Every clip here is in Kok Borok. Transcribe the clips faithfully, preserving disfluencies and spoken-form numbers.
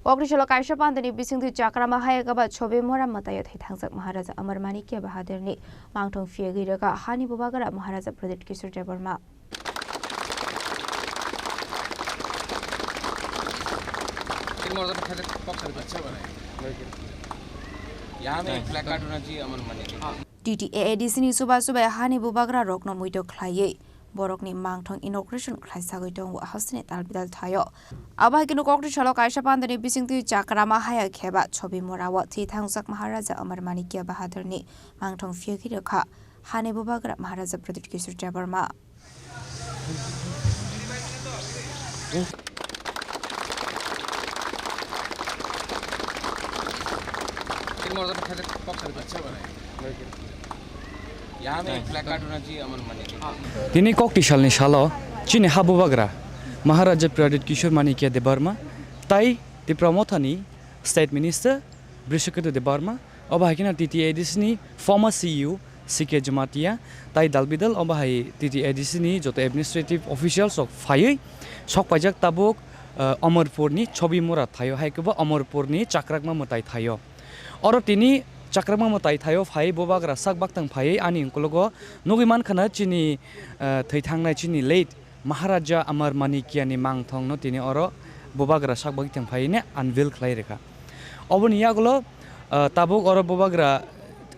Kokri salo kaisa pandani bisingtwi chakrama hai kaba Chobimora mwtaio thwi thangjak Maharaja Amar Manikya Bahadurni mangthong phiyagwi rwkha hani bubagra Maharaja Pradyut Kishore Debbarma. यहाँ में एक प्लेकार्ड होना चाहिए अमर मणि के। T T A A D C ni chuba chubai hani bubagra rokno muito khlaiwi borokni mangthong inauguration khlaisagwi tongo hasteni tal bidal thaio. Abo hai kheno kokri salo kaisa pandani bisingtwi chakrama haya kheba Chobimorao thwi thangjak Maharaja Amar Manikya Bahadurni mangthong phiyagwi rwkha hani bubagra Maharaja Pradyut Kishore Debbarma. यहाँ में एक प्लेकार्ड होना चाहिए अमर मणि के। Tini kokti salni salo chini ha bubagra Maharaja Pradyut Kishore Manikya Debbarma tai Tipra Mothani State Minister Brishaketu Debbarma, obo hai kheno T T A D C ni former C E O C K Jamatia, tai dalbidal obo hai T T A D C ni joto administrative officials rok phaiwi sok paijak tabuk, eh, Amarpur ni Chobimora thaio, hai kebo Amarpur ni Chakrakma mwtai thaio. Oro tini Chakrakma mwtai thaio phai bubagra sak baktang phaiwi ani ukologo nugwi mankha na chini, eh, thwi thangnai chini late Maharaja Amar Manikya ni mangthong no tini oro bubagra sak bagwi thang phai ne unveil khlai rwkha. Oboni yagulo, ah, tabuk oro bubagra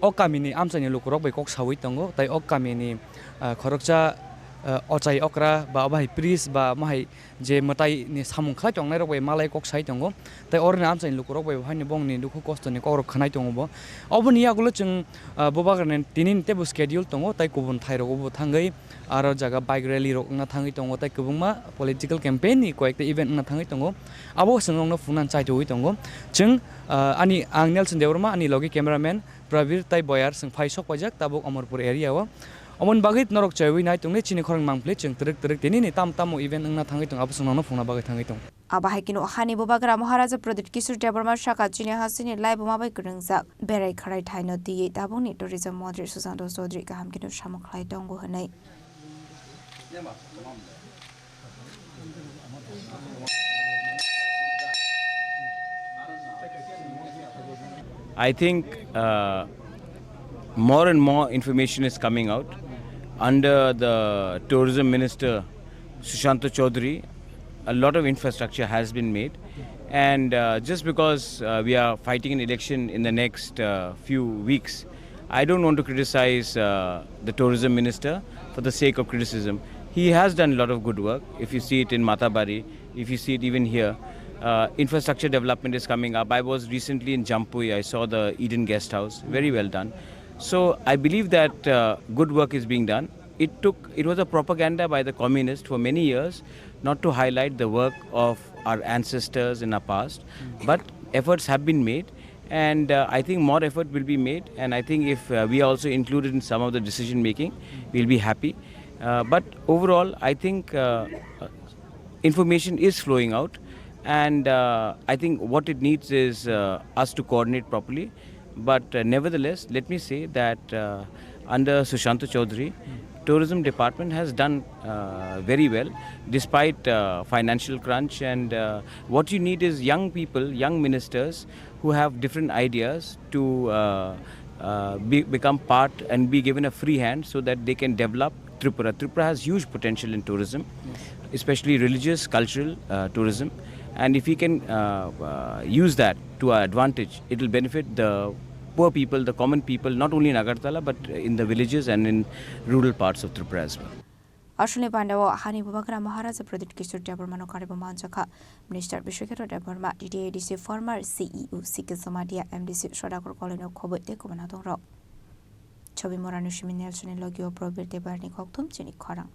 o kami ni amchai ni lukurok bai kok sawi tongo, tai o kami ni, ah, khoroksa, ah, ochai okra ba obo hai priest ba omo hai je mwtai ni samung khlai tongnai rok bai malai kok sai tongo, tai oro ni amchai ni lukurok bai bo haino bongni dukhu kosto ni kok rok khwnai tongo bo. Oboni yagulo chwng, ah, bubagra ni tini ni teibo schedule tongo, tai kubun thai rogo bo thangwi aro jaga bike rally rok wngna thangwi tongo, tei kwbangma political campaign ni koyekta event wngna thangwi tongo. Abo chwng nokno phunukna chai tongwi tongo. Chwng, ah, ani, ang Nelson Debbarma, ani logi cameraman Prabir tei Boyar chwng phai sok paijak tabuk Amarpur area o. Omoni bagwi norok chaiwi nai tongnai chini khorang mangpli chwng twrwk twrwk tini ni tam tamo event wngna thangwi tongo, abo chwng nokno phunukna bagwi thangwi tongo. Abo hai kheno hani bubagra Maharaja Pradyut Kishore Debbarma saka chini hasteni laibuma bai kwrwngjak berai kharai thaino twiwi tabukni tourism montri Susanto Chaudhary kaham kheno samung khlai tongo hwnwi. I think, uh, more and more information is coming out. Under the tourism minister, Sushanta Chaudhary, a lot of infrastructure has been made. And, uh, just because, uh, we are fighting an election in the next, uh, few weeks, I don't want to criticize, uh, the tourism minister for the sake of criticism. He has done a lot of good work. If you see it in Matabari, if you see it even here, uh, infrastructure development is coming up. I was recently in Jampui. I saw the Eden Guest House. Very well done. So I believe that, uh, good work is being done. It took, it was a propaganda by the communists for many years not to highlight the work of our ancestors in our past, but efforts have been made, and, uh, I think more effort will be made, and I think if, uh, we are also included in some of the decision making, we'll be happy. Uh, but overall, I think, uh, information is flowing out, and, uh, I think what it needs is, uh, us to coordinate properly. But, uh, nevertheless, let me say that, uh, under Sushanta Chaudhary, tourism department has done, uh, very well despite, uh, financial crunch. And, uh, what you need is young people, young ministers who have different ideas to, uh, uh, be, become part and be given a free hand so that they can develop Tripura. Tripura has huge potential in tourism, especially religious, cultural, uh, tourism. And if we can, uh, uh, use that to our advantage, it will benefit the poor people, the common people, not only in Agartala, but in the villages and in rural parts of Tripura as well. Aswkni pandao hani bubagra Maharaja Pradyut Kishore Debbarmano karibo manjakha Minister Bishwakhetra Debbarma, T T A D C former C E O C K Jamatia, M D C Sodakor Kolino khobwi tei kubun adongrok. Chobimorani simi Nelsonni logio Probir Debarni kokthum chini khorang.